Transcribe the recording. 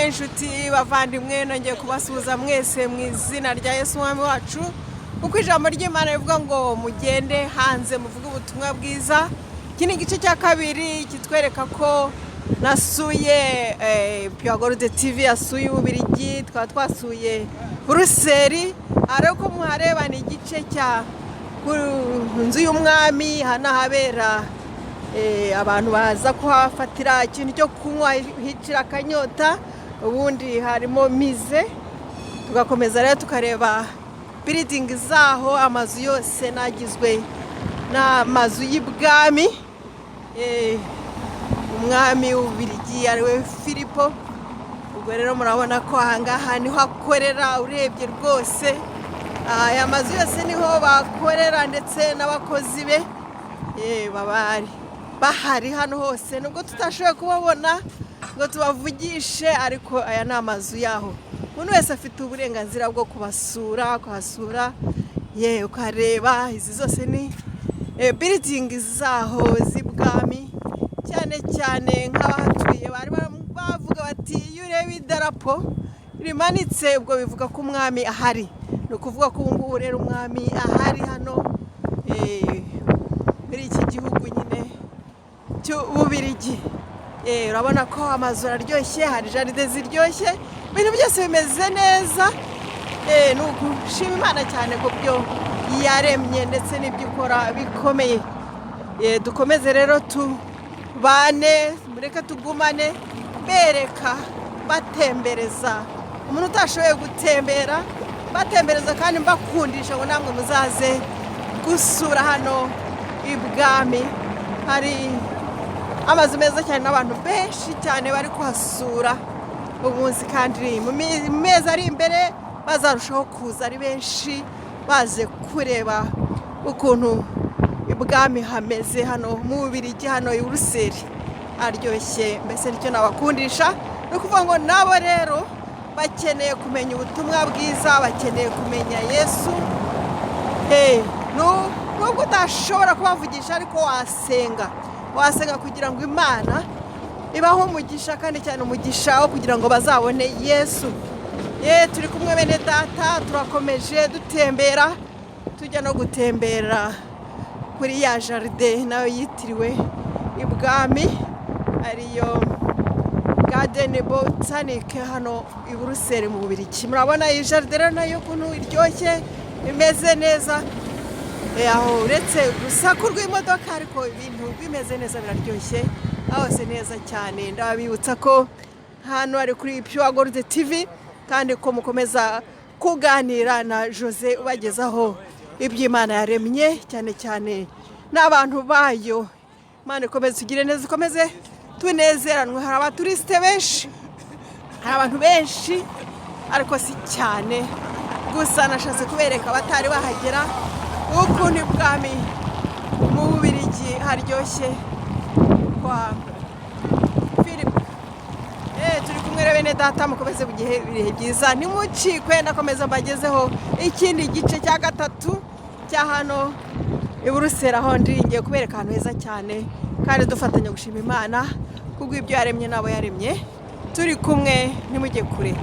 Inshuti, bavandimwe, nongeye kubasuhuza mwese mu izina rya Yesu Umwami wacu, kuko ijambo ry'Imana rivuga ngo mugende hanze muvuge ubutumwa bwiza. Iki ni igice cya kabiri kitwereka ko nasuye Pure Gold TV, yasuye Ububirigi, twaba twasuye Buruseli. Ariko muhareba ni igice cya ku nzu y'umwami, hano ahabera abantu baza kuhafatira ikintu cyo kunywa, hicira akanyota. Ubundi harimo musée. Tugakomeza rero tukareba building zaho, amazu yose n'agizwe n'amazu y'ibwami. Umwami w'Ububirigi ariwe Filipo. Ubwo rero murabona ko ahangaha niho akorera. Urebye rwose aya mazu yose niho bakorera, ndetse n'abakozi be baba bahari hano hose, nubwo tutashoboye kubabona ngo tubavugishe, ariko aya ni amazu yaho. Umuntu wese afite uburenganzira bwo kubasura, kuhasura, ye ukareba. Izi zose ni building zaho z'ibwami. Cyane cyane nk'abahatuye bari bavuga bati: "Iyo ureba idarapo rimanitse, ubwo bivuga ko umwami ahari." Ni ukuvuga ko ubu ngubu rero umwami ahari hano muri iki gihugu nyine cy'Ububirigi. Urabona ko amazu araryoshye, hari jardin ziryoshye, ibintu byose bimeze neza. Ni ugushima Imana cyane ku byo yaremye ndetse n'ibyo ikora bikomeye. Dukomeze rero tubane, mureke tugumane, bereka batembereza umuntu utashoboye gutembera, batembereza kandi mbakundisha ngo namwe muzaze gusura hano ibwami. Hari amazu meza cyane n'abantu benshi cyane bari kuhasura umunsi, kandi mu mezi ari imbere bazarushaho kuza ari benshi, baze kureba ukuntu ibwami hameze hano mu Bubirigi, hano i Buruseli aryoshye. Mbese nicyo nabakundisha, ni ukuvuga ngo nabo rero bakeneye kumenya ubutumwa bwiza, bakeneye kumenya Yesu. Nubwo utashobora kubavugisha, ariko wasenga, wasenga kugira ngo Imana ibahe umugisha, kandi cyane umugisha wo kugira ngo bazabone Yesu. Ye, turi kumwe bene data, turakomeje dutembera, tujya no gutembera kuri ya jardin nayo yitiriwe ibwami, ariyo Jardin Botanique hano i Buruseli mu Bubirigi. Murabona iyi jardin rero nayo ukuntu iryoshye, imeze neza. Aho uretse urusaku rw'imodoka, ariko ibintu bimeze neza, biraryoshye hose neza cyane. Ndabibutsa ko hano ari kuri Pure Gold TV, kandi ko mukomeza kuganira na Jose ubagezaho iby'Imana yaremye, cyane cyane n'abantu bayo. Imana ikomeze tugire neza, ikomeze tunezeranwe. Hari abaturisite benshi, hari abantu benshi, ariko si cyane. Gusa nashatse kubereka abatari bahagera ukuntu ibwami mu Bubirigi haryoshye kwa Philip. Turi kumwe na bene data, mukomeze mu gihe ibihe byiza, ntimucikwe. Ndakomeza mbagezeho ikindi gice cya gatatu cya hano i Buruseli, aho ndi ngiye kubereka ahantu heza cyane, kandi dufatanya gushima Imana kubw'ibyo yaremye n'abo yaremye. Turi kumwe, ntimujye kure.